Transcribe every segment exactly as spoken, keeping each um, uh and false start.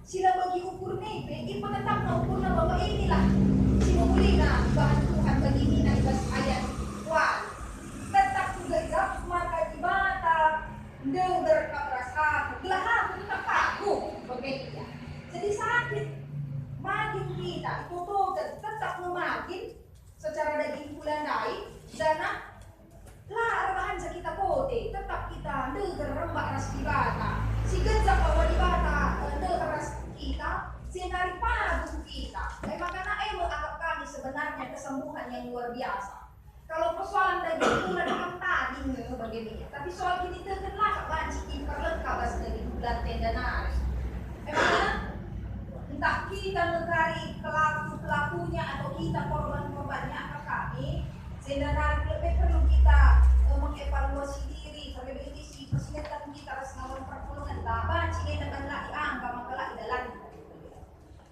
Si la bagi ukurna pe, ipetetapna ukurna bahwa inilah si mehulina bahan Tuhan bagi nina i bas ayat walu. Tetap kugejap maka Dibata ndeher kap ras aku, gelah aku tetap paguh, bage ia. Jadi sakit magin kita, itotoken, tetap nge magin secara daging kula ndai, janah la erbahanca kita kote, tetap kita ndeher rembak ras Dibata. Si gejap bahwa Dibata, eh, ndeher ras kita, si nari paguh kita. E maka e me akap kami sebenarnya kesembuhan yang luar biasa. Kalau persoalan daging kula dengan tading nge bage nina, tapi soal kiniteken la kap banci iperlengka bas daging kula enda nari. E maka, entah kita nge kari pelaku-pelakunya atau kita korban-korbannya, akap kami, sehingga nari lebe perlu kita, eh, mengevaluasi diri, sampai begitu si persingetan kita ras ngawan perpulungenta, banci enda kan la iangka maka la idalanken.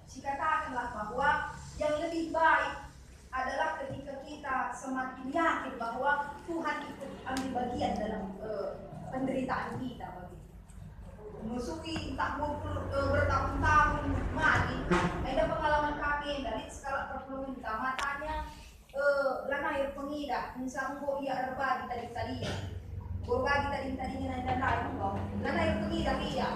Sikatakenlah bahwa yang lebih baik adalah ketika kita semakin yakin bahwa Tuhan ikut ambil bagian dalam, eh, penderitaan kita, begitu. Musui entah mukul, eh, bertahun-tahun mati. Ada pengalaman kami, dari sekalak perpulungenta, matanya, eh, lanai erpengidah, enggo ia erbagi tading-tadingen. Enggo erbagi tading-tadingen enda ndai enggo. Lanai erpengidah ia.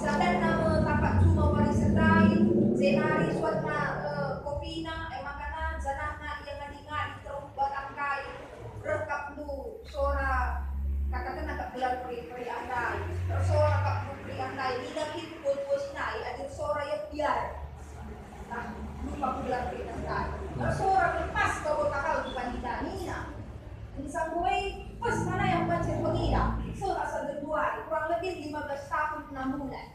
Sadanna me tampak juma wari sendai, jenari suatna, eh, kopina, e maka janahna ia ngadi-ngadi teruk batang kai. Reh kap ndu sora, katakenna kap gelar peri-, periah ndai. Ersora kap ndu periah ndai, nina kin tua-tua si nai, adi ersora ia biar. Nah, lupa ku gelar peri ndai. Ersora lepas kau takal ku pandita, nina. Enggo e, pas mana yang banci erpengidah. Seh asa genduari, kurang lebih lima belas tahun enam bulan.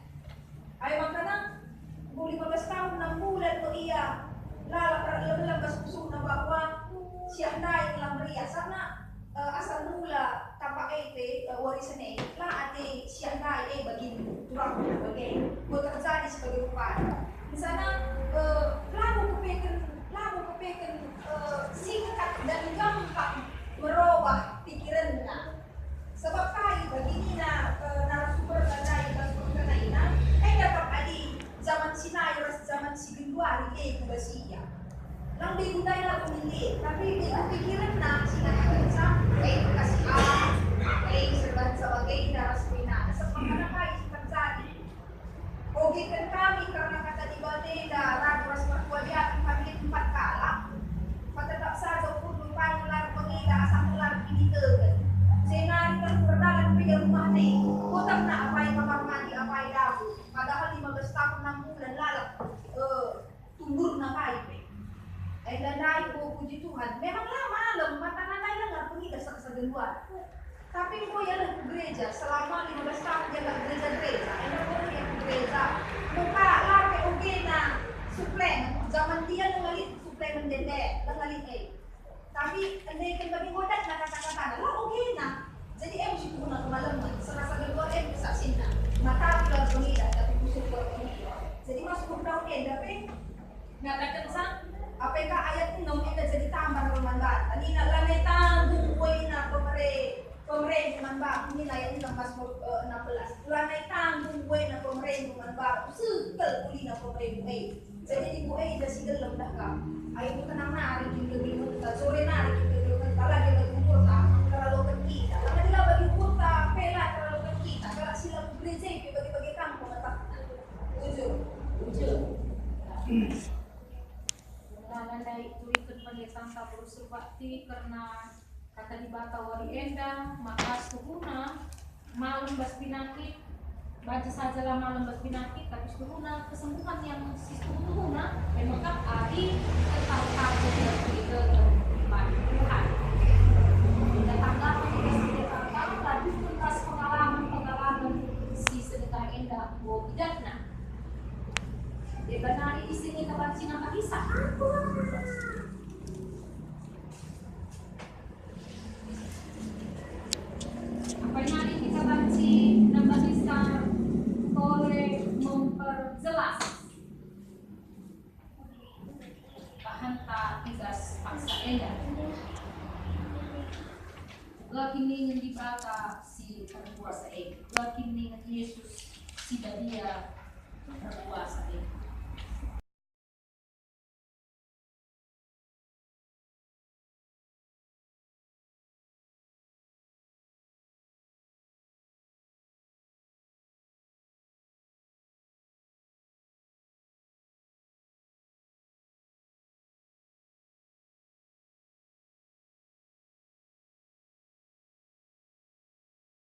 Ai makana, enggo lima belas tahun enam bulan me ia lalap erlem-lem bas pusuhna bahwa siah ndai ngelah meriah, sabap, eh, asal mula tampak e pe, eh, wari sene, la ate siah ndai e bagi turang bage, enggo terjadi sebagai rupana. Misalna, eh, labo kepeken, labo kepeken, eh, singkat dan gampang merobah pikirenna. Sebab kai bagi nina, eh, narasumber ndai bas pengkenaina, enda kap adi zaman si nai ras zaman si genduari e ku bas ia. Lang begu ndai labo min lit, tapi begu pikirenna si ngatakenca, "Eh, bekasi ah, eh, serbanca bagenda ras kuinana." Sebab mana kai si terjadi? Ogeken kami kerna kata Dibata enda, radu ras mertua diatur kami empat kalak. Patetap saja ukur banyu lar pengida asam lar kiniteken. Jenari terus berdalan pe ia rumahna e. Kuetehna apai kamar mandi, apai dapur. Padahal lima belas tahun enam bulan lalap, eh, tumburna kai pe. Enda ndai, oh, puji Tuhan. Memang la malem, matana ndai la ngarpengi dasar saja luar. Tapi enggo ia reh ku gereja, selama lima belas tahun ia nggak gereja-gereja. Enda enggo reh ia ku gereja. Muka la pe ogena suplemen, zaman dia ngalih suplemen dende, ngalih e. Tapi endeken bagi ngodatna kata-katana, la ogena. Jadi em si tuhuna kemalemen, serasa genduari em kesaksina. Mata la pengidah, tapi kusur la pengidah. Jadi Mazmur Daud enda pe ngatakenca, A P K ayat enem enda jadi tambar man banta. Nina, "Lanai tanggung buena pemere, pemerengku man bangku." Nina ayat enem Mazmur, eh, enam belas. "Lanai tanggung buena pemerengku man bangku, seh kal ulina pemerengku e." Jadi di buku e enda si gelem dah kam. Ayo tenang nari kin kegeluhenta, sore nari kin kegeluhenta, lagi bagi umurta, terlalu kita. Karena dia bagi umurta, pela terlalu kita. Kalau sila ku gereja, bagi-bagi kamu pemerintah. Bujur. Bujur. Mula ndai turiken pendetanta Boru Surbakti kerna kata Dibata wari enda, maka setuhuna malem bas pinakit, banci saja la malem bas pinakit, tapi setuhuna kesembuhan yang si setuhu-tuhuna, e mekap adi tetap takut dan berita Tuhan. Kita tanggapi tugas pendetanta, lanjutkan ras pengalaman-pengalaman si sedekah enda enggo idatna. Deba nari isi kita banci nambah kisah. Ampun. Apai nari kita banci nambah kisah, tole memperjelas bahanta i bas paksa enda. Uga kin ningen Dibata si erkuasa e, uga kin ningen Yesus si badia Puasa, ya.